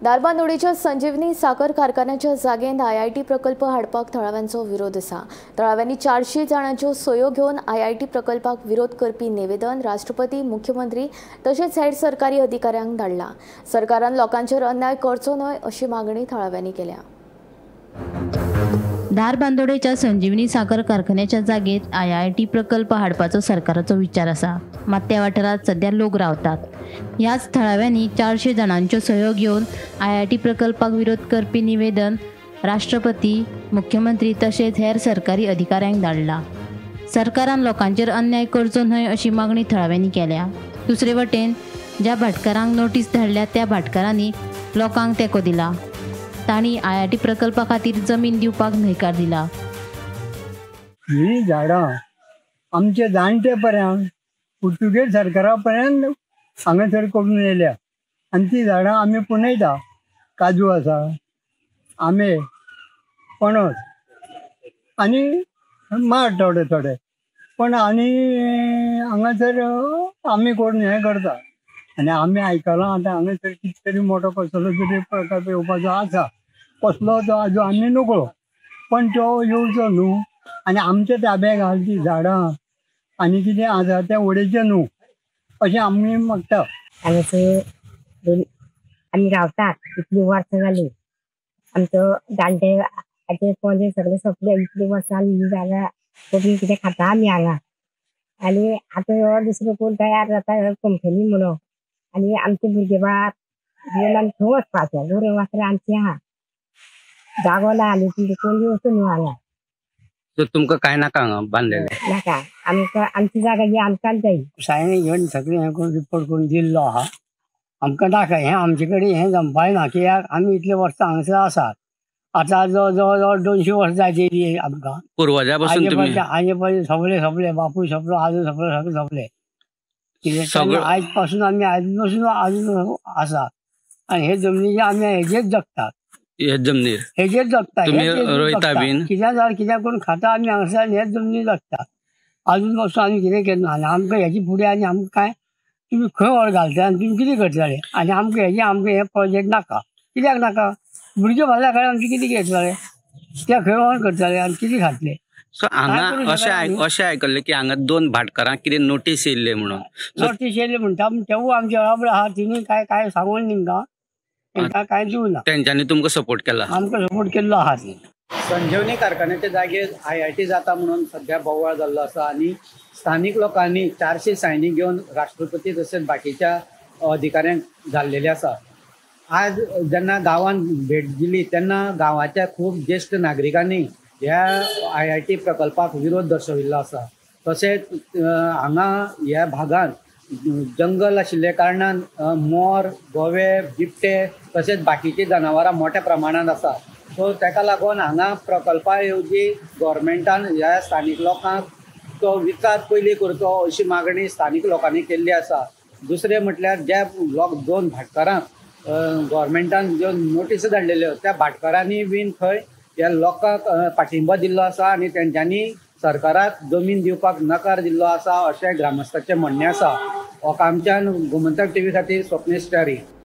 धारबांदोडेच्या संजीवनी साखर कारखान्याच्या जागेंत आयआयटी प्रकल्प हाडपाक थळाव्यांचो विरोध आसा। थळाव्यांनी 400 जाणांच्यो सयो घेवन आयआयटी प्रकल्पाक विरोध करपी निवेदन राष्ट्रपती, मुख्यमंत्री तशेंच हेर सरकारी अधिकाऱ्यांक धाडला। सरकारान लोकांचेर अन्याय करचो न्हय अशी मागणी थळाव्यांनी केल्या। धारबांदोडेच्या संजीवनी साखर कारखान्याच्या जागेत आयआयटी प्रकल्प हाडपाचो सरकाराचो विचार आसा। मात त्या वाठारांत सध्या लोक रावतात। ह्याच थळाव्यांनी 400 जाणांच्यो सयो घेवन आयआयटी प्रकल्पाक विरोध करपी निवेदन राष्ट्रपती, मुख्यमंत्री तशेंच हेर सरकारी अधिकाऱ्यांक धाडला। सरकारान लोकांचेर अन्याय करचो न्हय अशी मागणी थळाव्यांनी केल्या। दुसरे वटेन ज्या भाटकारांक नोटीस धाडल्या त्या भाटकारांनी लोकांक तेंको दिला। तांणी आयआयटी प्रकल्पा खातीर जमीन दिवपाक न्हयकार दिला। ही झाडां आमचे जाणटे पर्यंत पुर्तुगेज सरकारा पर्यंत हांगासर करून येयल्या आनी ती झाडां आमी पुनयता। काजू आसा, आंबे, पणस आनी माड थोडे थोडे, पण आनी हांगासर आमी करून हें करता। आनी आमी आयकलां आतां हांगासर कितें तरी मोठो कसलो तरी प्रकल्प येवपाचो आसा, कसलो तो आजून आमी नकळो, पण तो येवचो न्हू आनी आमच्या ताब्याक घाल ती झाडां आनी कितें आसा तें उडयचें न्हू अशें आमी मागता। हांगासर आमी रावतात इतलीं वर्सां जालीं, आमचो जाणटे आजे पोंजे सगळे सोंपले, इतलीं वर्सां आमी जाल्यार कोंकणी कितें खाता आमी हांगा। आनी आतां हो दुसरो कोण तयार जाता कंपनी म्हणून आनी आमचे भुरगे बाळ घेवन आमी थंय वचपाचें, गोरवां वासरां आमचीं आहा, जागो ना आनी कोण येवचो न्हू हांगा। सो तुमकां कांय नाका हांगा बांदलेलें? नाका, आमकां आमची जागा ही आमकांच जाय। सायन घेवन सगळें हें करून रिपोर्ट करून दिल्लो आहा, आमकां नाका हें, आमचे कडेन हें जमपाय ना कित्याक आमी इतले वर्सां हांगासर आसात। आतां जवळ जवळ 200 वर्सां जायत आमकां, पुर्वजा पासून तुमी आजे पसून सगळे सगळे बापूय सोंपलो, आजो सोंपलो, सगळे सोंपले। कितें आयज पासून आमी आयज पासून आजून आसा आनी हे जमनीचे आमी हेजेच जगतात, हे जमनीर हेजेच जगता, तुमी रोयता बीन कित्याक जाल्यार कित्याक करून खाता आमी हांगासर आनी हेच जमनीर जगता। आजून पासून आमी कितें केन्ना आनी आमकां हेजी फुडें आनी आमकां कांय तुमी खंय व्हर घालता आनी तुमी कितें करतले आनी आमकां हेजें आमकां हे प्रोजेक्ट नाका। कित्याक नाका? भुरगे फाल्यां कडेन आमचें कितें घेतले ते खंय व्हर करतले आनी कितें खातले? सो हांगा अशें अशें आयकल्लें की हांगा 2 भाटकारांक कितें नोटीस येयल्ले म्हणून, नोटीस येयल्ले म्हणटा तेवूय आमचे बरोबर आहा, तिणी काय काय सांगून तांकां तांकां कांय दिवना, तेंच्यांनी तुमकां सपोर्ट केला, आमकां सपोर्ट केल्लो आहा। संजीवनी कारखान्याच्या जागेर आयआयटी जाता म्हणून सध्या बोवाळ जाल्लो आसा आनी स्थानीक लोकांनी 400 सायनी घेवन राष्ट्रपती तशेंच बाकीच्या अधिकाऱ्यांक धाडलेले आसा। आज जेन्ना गांवांत भेट दिली तेन्ना गांवाच्या खूब ज्येश्ठ नागरिकांनी ह्या आयआयटी प्रकल्पाक विरोध दर्शविल्लो आसा। तशेंच हांगा ह्या भागांत जंगल आशिल्ल्या कारणान मोर, गोवे, बिबटे तशेंच बाकीची जनावरां मोठ्या प्रमाणांत आसा। सो ताका लागून हांगा प्रकल्पा येवजी गव्हर्मेंटान ह्या स्थानीक लोकांक तो विचार पयलीं करचो अशी मागणी स्थानीक लोकांनी केल्ली आसा। दुसरें म्हटल्यार ज्या लोक 2 भाटकारांक गव्हर्मेंटान ज्यो नोटीस धाडलेल्यो त्या भाटकारांनी बीन खंय ह्या लोकांक पाठिंबो दिल्लो आसा आनी तेंच्यांनी सरकाराक जमीन दिवपाक नकार दिल्लो आसा अशें ग्रामस्थाचें म्हणणें आसा। ओकामच्यान गोमंतक टीव्ही खातीर स्वप्नेश च्यारी।